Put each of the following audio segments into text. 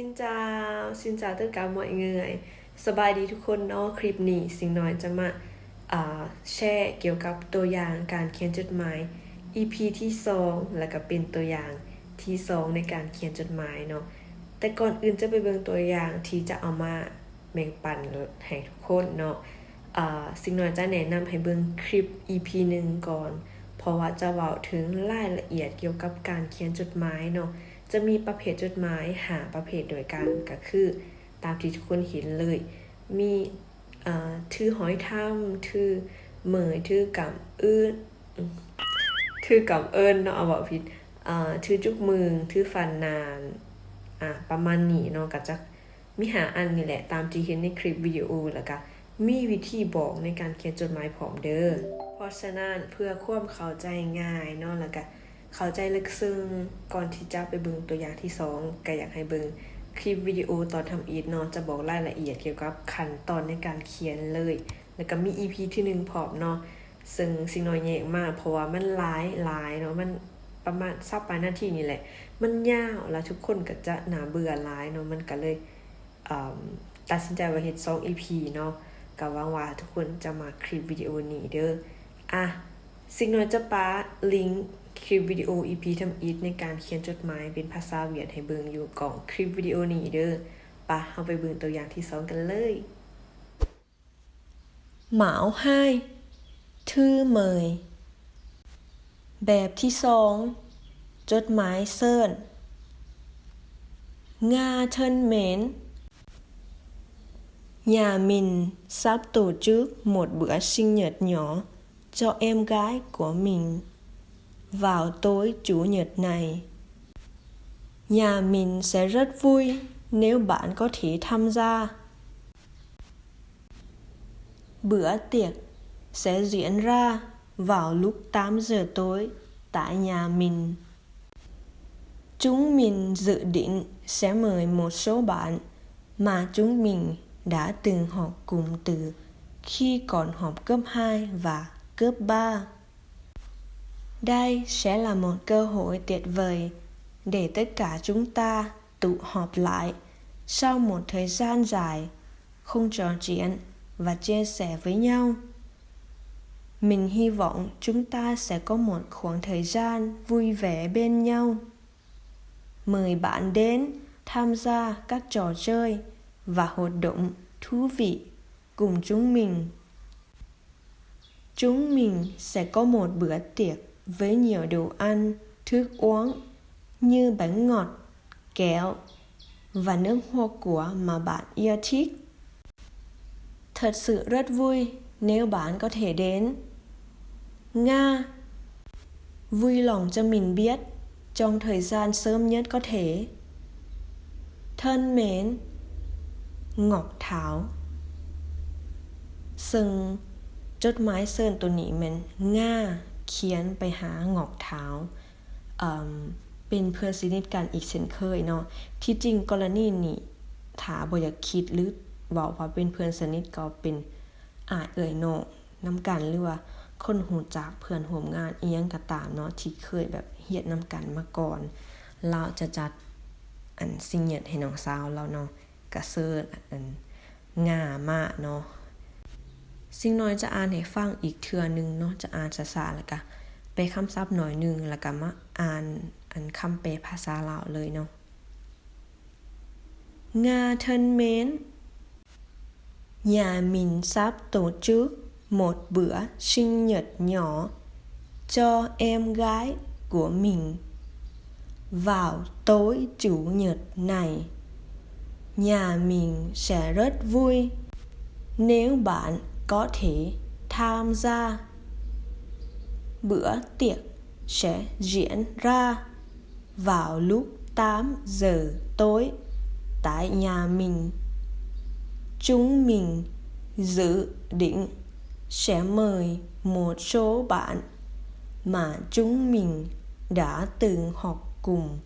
ຊິນຈາວ ຊິນຈາວ ເຕີນກາວ ໝວຍເງື່ອຍ. ສະບາຍດີທຸກຄົນເນາະ. ຄລິບນີ້ ຊິງນ້ອຍຈະມາ ອ່າ ແຊກ່ຽວກັບຕົວຢ່າງການຂຽນຈົດໝາຍ ອີພີ ທີສອງ ແລ້ວກະເປັນຕົວຢ່າງທີສອງໃນການຂຽນຈົດໝາຍເນາະ. ແຕ່ກ່ອນອື່ນຈະໄປເບິ່ງຕົວຢ່າງທີ່ຈະເອົາມາແບ່ງປັນໃຫ້ທຸກຄົນເນາະ, ອ່າ ຊິງນ້ອຍຈະແນະນຳໃຫ້ເບິ່ງຄລິບ ອີພີ ໜຶ່ງ ກ່ອນ, ເພາະວ່າຈະເວົ້າເຖິງລາຍລະອຽດກ່ຽວກັບການຂຽນຈົດໝາຍເນາະ. ຈະມີປະເພດຈົດໝາຍຫ້າປະເພດດ້ວຍກັນ, ກະຄືຕາມທີ່ທຸກຄົນເຫັນເລີຍ, ມີ ເອີ ຖືຫອຍທຳ, ຖືເມີຍ, ຖືກຳອືນ, ຖືກຳເອີ້ນເນາະ, ເອົາ ເວົ້າຜິດ, ເອີ ຖືຈຸກມຶງ, ຖືຟານນານ, ອ່າ ປະມານນີ້ເນາະ. ກະຈະມີຫ້າອັນນີ້ແຫຼະ ຕາມທີ່ເຫັນໃນຄລິບວິດີໂອ, ແລ້ວກະ ມີວິທີບອກໃນການຂຽນຈົດໝາຍພ້ອມເດີ. ເພາະສະນັ້ນ ເພື່ອຄວາມເຂົ້າໃຈງ່າຍເນາະ ແລ້ວກະເຂົ້າໃຈເລິກເຊິ່ງ, ກ່ອນທີ່ຈະໄປເບິ່ງຕົວຢ່າງທີສອງ ກະຢາກໃຫ້ເບິ່ງຄລິບວິດີໂອຕອນທຳອິດເນາະ, ຈະບອກລາຍລະອຽດກ່ຽວກັບຂັ້ນຕອນໃນການຂຽນເລີຍ, ແລ້ວກະມີ ອີພີ ທີໜຶ່ງ ພ້ອມເນາະ. ເຊິ່ງຊິງນ້ອຍແຍກມາ ເພາະວ່າມັນຫຼາຍ ຫຼາຍເນາະ, ມັນປະມານຊາວປາຍນາທີນີ້ແຫຼະ, ມັນຍາວ ແລ້ວທຸກຄົນກະຈະໜ້າເບື່ອຫຼາຍເນາະ, ມັນກະເລີຍ ເອີ່ມ ຕັດສິນໃຈວ່າເຮັດສອງ ອີພີ ເນາະ. ກະຫວັງວ່າທຸກຄົນຈະມັກຄລິບວິດີໂອນີ້ເດີ. ອ່ະ ຊິງນ້ອຍຈະປະລິງຄລິບວິດີໂອ ອີພີ ທຳອິດໃນການຂຽນຈົດໝາຍເປັນພາສາຫວຽດໃຫ້ເບິ່ງຢູ່ກ່ອງຄລິບວິດີໂອນີ້ເດີ. ປະ ເຮົາໄປເບິ່ງຕົວຢ່າງທີສອງກັນເລີຍ. Mạo hai, thư mời. ແບບທີສອງ ຈົດໝາຍເຊີນ. Nga thân mến, nhà mình sắp tổ chức một bữa sinh nhật nhỏ cho em gái của mình vào tối chủ nhật này. Nhà mình sẽ rất vui nếu bạn có thể tham gia. Bữa tiệc sẽ diễn ra vào lúc tám giờ tối tại nhà mình. Chúng mình dự định sẽ mời một số bạn mà chúng mình đã từng học cùng từ khi còn học cấp hai và cấp ba. Đây sẽ là một cơ hội tuyệt vời để tất cả chúng ta tụ họp lại sau một thời gian dài không trò chuyện và chia sẻ với nhau. Mình hy vọng chúng ta sẽ có một khoảng thời gian vui vẻ bên nhau. Mời bạn đến tham gia các trò chơi và hoạt động thú vị cùng chúng mình. Chúng mình sẽ có một bữa tiệc với nhiều đồ ăn, thức uống như bánh ngọt, kẹo và nước hoa quả mà bạn yêu thích. Thật sự rất vui nếu bạn có thể đến. Nga, vui lòng cho mình biết trong thời gian sớm nhất có thể. Thân mến, Ngọc Thảo. ເຊິ່ງຈົດໝາຍເຊີນໂຕນີ້ແມ່ນ ງາ ຂຽນໄປຫາ ງອກຖາວ ເປັນເພື່ອນສະໜິດກັນອີກເຊັ່ນເຄີຍເນາະ. ທີ່ຈິງກໍລະນີນີ້ ຖ້າບໍ່ຢາກຄິດ ຫຼື ເວົ້າວ່າເປັນເພື່ອນສະໜິດ ກໍເປັນອ້າຍເອື້ອຍນ້ອງນຳກັນ ຫຼືວ່າຄົນຮູ້ຈັກ ເພື່ອນຮ່ວມງານອີ່ຫຍັງກໍຕາມເນາະ ທີ່ເຄີຍແບບຮຽນນຳກັນມາກ່ອນ ລາວຈະຈັດອັນຊິງເຫຍີດໃຫ້ນ້ອງສາວລາວເນາະ ກະເຊີນອັນງາມາເນາະ. ຊິງນ້ອຍຈະອ່ານໃຫ້ຟັງອີກເທື່ອໜຶ່ງເນາະ ຈະອ່ານຊ້າໆ ແລ້ວກະແປຄຳສັບໜ້ອຍໜຶ່ງ ແລ້ວກະມາອ່ານອັນຄຳແປພາສາລາວເລີຍເນາະ. Nga thân mến, nhà mình sắp tổ chức một bữa sinh nhật nhỏ cho em gái của mình vào tối chủ nhật này. Nhà mình sẽ rất vui nếu bạn có thể tham gia. Bữa tiệc sẽ diễn ra vào lúc tám giờ tối tại nhà mình. Chúng mình dự định sẽ mời một số bạn mà chúng mình đã từng học cùng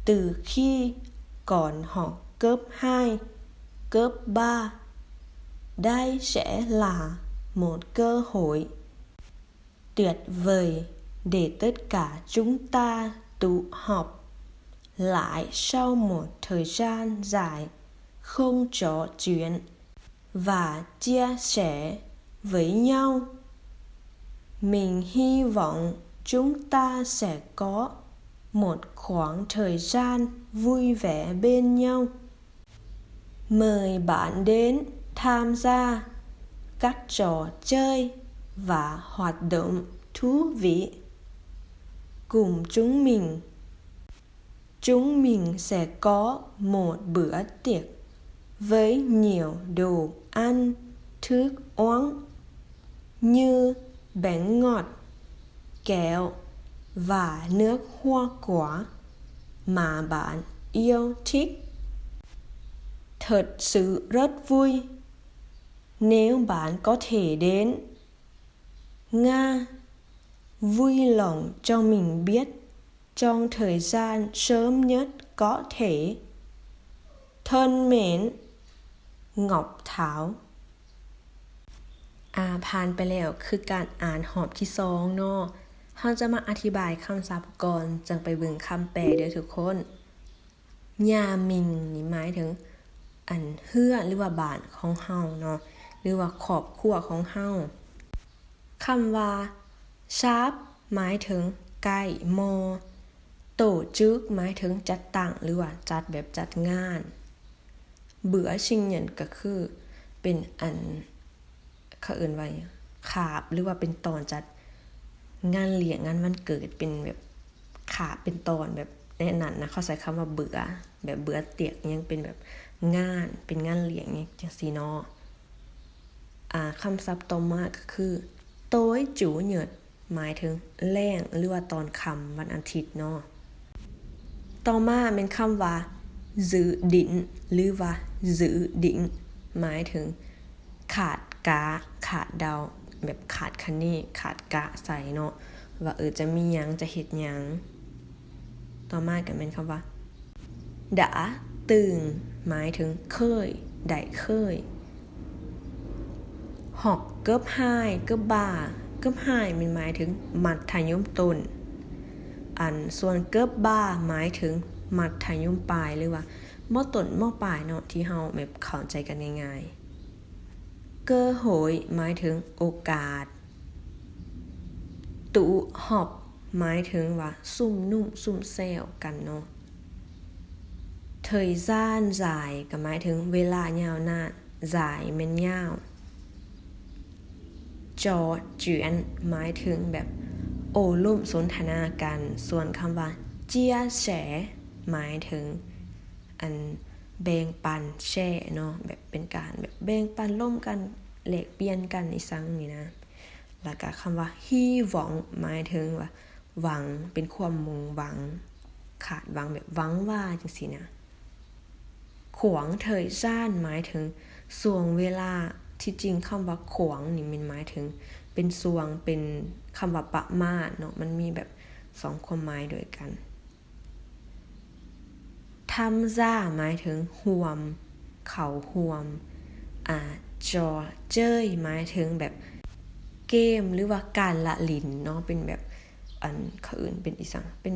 từ khi còn học cấp hai, cấp ba. Đây sẽ là một cơ hội tuyệt vời để tất cả chúng ta tụ họp lại sau một thời gian dài không trò chuyện và chia sẻ với nhau. Mình hy vọng chúng ta sẽ có một khoảng thời gian vui vẻ bên nhau. Mời bạn đến tham gia các trò chơi và hoạt động thú vị cùng chúng mình. Chúng mình sẽ có một bữa tiệc với nhiều đồ ăn, thức uống như bánh ngọt, kẹo và nước hoa quả mà bạn yêu thích. Thật sự rất vui nếu bạn có thể đến. Nga, vui lòng cho mình biết trong thời gian sớm nhất có thể. Thân mến, Ngọc Thảo. ອາ ຜ່ານໄປແລ້ວ ຄືການອ່ານຮອບທີສອງເນາະ. ເຮົາຈະມາອະທິບາຍຄຳສັບກ່ອນ ຈັ່ງໄປເບິ່ງຄຳແປເດີ້ທຸກຄົນ. ຍາມິງນີ້ໝາຍເຖິງອັນເຮືອນ ຫຼືວ່າບ້ານຂອງເຮົາເນາະ ຫຼືວ່າຄອບຄົວຂອງເຮົາ. ຄຳວ່າຊາບໝາຍເຖິງໃກ້ໝໍ້. ໂຕຈຶກໝາຍເຖິງຈັດຕັ້ງ ຫຼືວ່າຈັດແບບຈັດງານ. ເບືອຊິງເຫຍິນ ກໍຄືເປັນອັນ ເຂົາເອີ້ນວ່າຫຍັງ ຄາບ ຫຼືວ່າເປັນຕອນຈັດງານລ້ຽງງານວັນເກີດ ເປັນແບບຄາບເປັນຕອນແບບໃນນັ້ນນະ. ເຂົາໃຊ້ຄຳວ່າເບືອ ແບບເບືອຕຽກຫຍັງ ເປັນແບບງານ ເປັນງານລ້ຽງຫຍັງຈັ່ງຊີ້ເນາະ. ອາ ຄຳສັບຕໍ່ມາກໍຄື ໂຕຍຈູເຫຍິດ ໝາຍເຖິງແລງ ຫຼືວ່າຕອນຄ່ຳວັນອາທິດເນາະ. ຕໍ່ມາແມ່ນຄຳວ່າ ຈື່ດິນ ຫຼືວ່າ ຈື່ດິງ ໝາຍເຖິງຄາດກະ ຄາດເດົາ ແບບຄາດຄະເນ ຄາດກະໃສ່ເນາະ ວ່າ ເອີ ຈະມີຫຍັງ ຈະເຮັດຫຍັງ. ຕໍ່ມາກໍແມ່ນຄຳວ່າ ດາຕຶງ ໝາຍເຖິງເຄີຍ ໄດ້ເຄີຍ. ຮອກເກີບຮາຍ ເກີບບ່າ ເກີບຮາຍແມ່ນໝາຍເຖິງມັດທະຍົມຕົ້ນ. ອັນ ສ່ວນເກີບບ່າ ໝາຍເຖິງມັດທະຍົມປາຍ ຫຼືວ່າ ມໍຕົ້ນມໍປາຍເນາະ ທີ່ເຮົາແບບເຂົ້າໃຈກັນງ່າຍໆ. ເກີໂຫຍ ໝາຍເຖິງໂອກາດ. ຕຸຮອບ ໝາຍເຖິງວ່າຊຸມນຸ້ມຊຸມແຊວກັນເນາະ. ເທີຍຊານ ຊາຍ ກໍໝາຍເຖິງເວລາຍາວນານ ຊາຍ ແມ່ນຍາວ. ຈໍເຈືອນ ໝາຍເຖິງແບບໂອ້ລົມສົນທະນາກັນ. ສ່ວນຄຳວ່າ ເຈຍແຊ ໝາຍເຖິງອັນແບ່ງປັນ ແຊເນາະ ແບບເປັນການແບບແບ່ງປັນລົມກັນ ແລກປ່ຽນກັນອີ່ສັງນີ້ນະ. ແລ້ວກະຄຳວ່າ ຮີຫວັງ ໝາຍເຖິງວ່າຫວັງ ເປັນຄວາມມຸ່ງຫວັງ ຄາດຫວັງ ແບບຫວັງວ່າຈັ່ງຊີ້ນະ. ຂວາງເທີຍຊານ ໝາຍເຖິງຊ່ວງເວລາ. ທີ່ຈິງຄຳວ່າຂວາງນີ້ແມ່ນໝາຍເຖິງເປັນຊ່ວງ ເປັນຄຳວ່າປະມານເນາະ ມັນມີແບບສອງຄວາມໝາຍດ້ວຍກັນ. ທຳຊາ ໝາຍເຖິງຮ່ວມ ເຂົ້າຮ່ວມ. ອາ ຈໍເຈີຍ ໝາຍເຖິງແບບເກມ ຫຼືວ່າການລະຫຼິ້ນເນາະ ເປັນແບບ ອັນ ເຂົາເອີ້ນເປັນອີ່ສັງ ເປັນ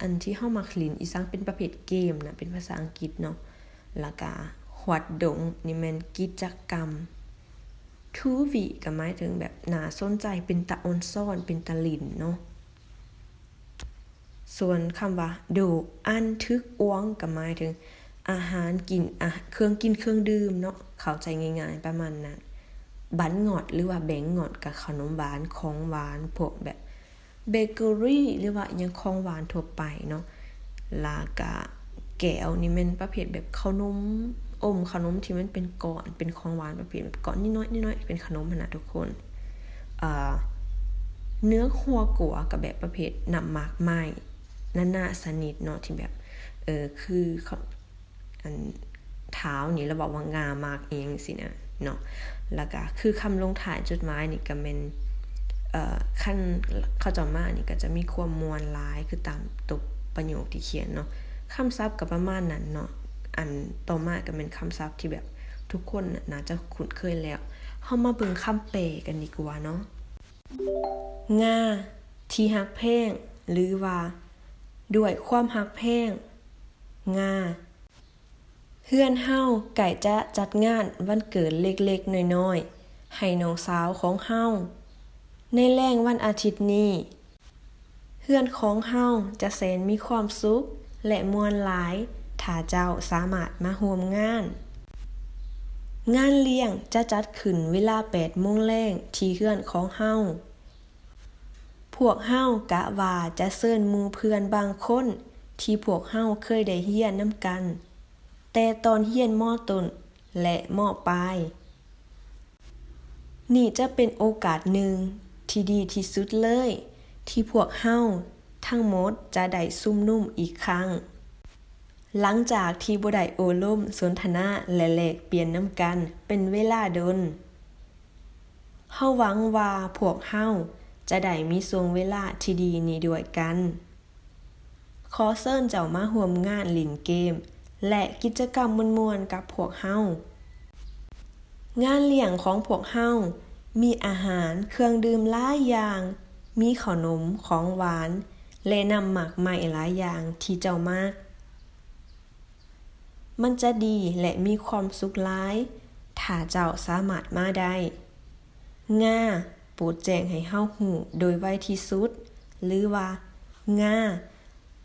ອັນທີ່ເຮົາມັກຫຼິ້ນອີ່ສັງ ເປັນປະເພດເກມນະ ເປັນພາສາອັງກິດເນາະ. ແລ້ວກະ ຫວັດດົງ ນີ້ແມ່ນກິດຈະກຳ. ທູວີ ກໍໝາຍເຖິງແບບໜ້າສົນໃຈ ເປັນຕາອອນຊອນ ເປັນຕາຫຼິ້ນເນາະ. ສ່ວນຄຳວ່າ ໂດອັນທຶກອວງ ກໍໝາຍເຖິງອາຫານກິນ ອາ ເຄື່ອງກິນເຄື່ອງດື່ມເນາະ ເຂົ້າໃຈງ່າຍໆປະມານນັ້ນ. ບັນງອດ ຫຼືວ່າແບງງອດ ກໍເຂົ້າໜົມຫວານ ຂອງຫວານ ພວກແບບເບເກີຣີ ຫຼືວ່າຫຍັງຂອງຫວານທົ່ວໄປເນາະ. ແລ້ວກະ ແກວນີ້ແມ່ນປະເພດແບບເຂົ້າໜົມ ອົມເຂົ້າໜົມທີ່ມັນເປັນກ້ອນ ເປັນຂອງຫວານປະເພດແບບກ້ອນນ້ອຍໆ ນ້ອຍໆ ເປັນຂະໜົມຫັ້ນນະທຸກຄົນ. ເອີ ເນື້ອຫົວກົວ ກໍແບບປະເພດນ້ຳໝາກໄມ້ນານາຊະນິດເນາະ ທີ່ແບບ ເອີ ຄືເຂົາ ອັນ ທ້າວນີ້ລະເວົ້າວ່າງ່າໝາກອີ່ຫຍັງຊີ້ນະເນາະ. ແລ້ວກະຄືຄຳລົງທ້າຍຈົດໝາຍນີ້ກໍແມ່ນ ເອີ ຄັນເຂົາເຈົ້າມານີ້ກໍຈະມີຄວາມມ່ວນຫຼາຍ ຄືຕາມຕົວປະໂຫຍກທີ່ຂຽນເນາະ. ຄຳສັບກໍປະມານນັ້ນເນາະ. ອັນຕໍ່ມາກໍແມ່ນຄຳສັບທີ່ແບບທຸກຄົນໜ້າຈະຄຸ້ນເຄີຍແລ້ວ. ເຮົາມາເບິ່ງຄຳແປກັນດີກວ່າເນາະ. ງາ ທີ່ຮັກແພງ ຫຼືວ່າດ້ວຍຄວາມຮັກແພງ. ງາ ເຮືອນເຮົາໃກ້ຈະຈັດງານວັນເກີດເລັກໆນ້ອຍໆໃຫ້ນ້ອງສາວຂອງເຮົາ. ໃນແລງວັນອາທິດນີ້, ເຮືອນຂອງເຮົາຈະແສນມີຄວາມສຸກ ແລະ ມ່ວນຫຼາຍ ຖ້າເຈົ້າສາມາດມາຮ່ວມງານ. ງານລ້ຽງຈະຈັດຂຶ້ນເວລາແປດໂມງແລງທີ່ເຮືອນຂອງເຮົາ. ພວກເຮົາກະວ່າຈະເຊີນໝູ່ເພື່ອນບາງຄົນທີ່ພວກເຮົາເຄີຍໄດ້ຮຽນນຳກັນ ແຕ່ຕອນຮຽນ ມ.ຕົ້ນ ແລະ ມ.ປາຍ. ນີ້ຈະເປັນໂອກາດໜຶ່ງທີ່ດີທີ່ສຸດເລີຍ ທີ່ພວກເຮົາທັງໝົດຈະໄດ້ຊຸມນຸມອີກຄັ້ງ ຫຼັງຈາກທີ່ບໍ່ໄດ້ໂອ້ລົມສົນທະນາ ແລະ ແລກປ່ຽນນຳກັນເປັນເວລາດົນ. ເຮົາຫວັງວ່າພວກເຮົາຈະໄດ້ມີຊ່ວງເວລາທີ່ດີນີ້ດ້ວຍກັນ. ຂໍເຊີນເຈົ້າມາຮ່ວມງານຫຼິ້ນເກມ ແລະ ກິດຈະກຳມ່ວນໆກັບພວກເຮົາ. ງານລ້ຽງຂອງພວກເຮົາມີອາຫານເຄື່ອງດື່ມຫຼາຍຢ່າງ, ມີເຂົ້າໜົມ, ຂອງຫວານ ແລະ ນ້ຳໝາກໄມ້ຫຼາຍຢ່າງທີ່ເຈົ້າມັກ. ມັນຈະດີ ແລະ ມີຄວາມສຸກຫຼາຍ ຖ້າເຈົ້າສາມາດມາໄດ້. ງາ ໂປດແຈ້ງໃຫ້ເຮົາຮູ້ໂດຍໄວທີ່ສຸດ ຫຼືວ່າ ງາ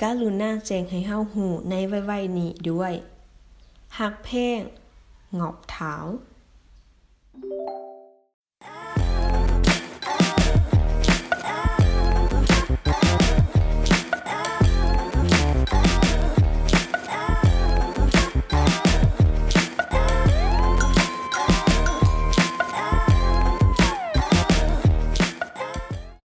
ກະລຸນາແຈ້ງໃຫ້ເຮົາຮູ້ໃນໄວໆນີ້ດ້ວຍ. ຮັກແພງ ງອບຖາວ.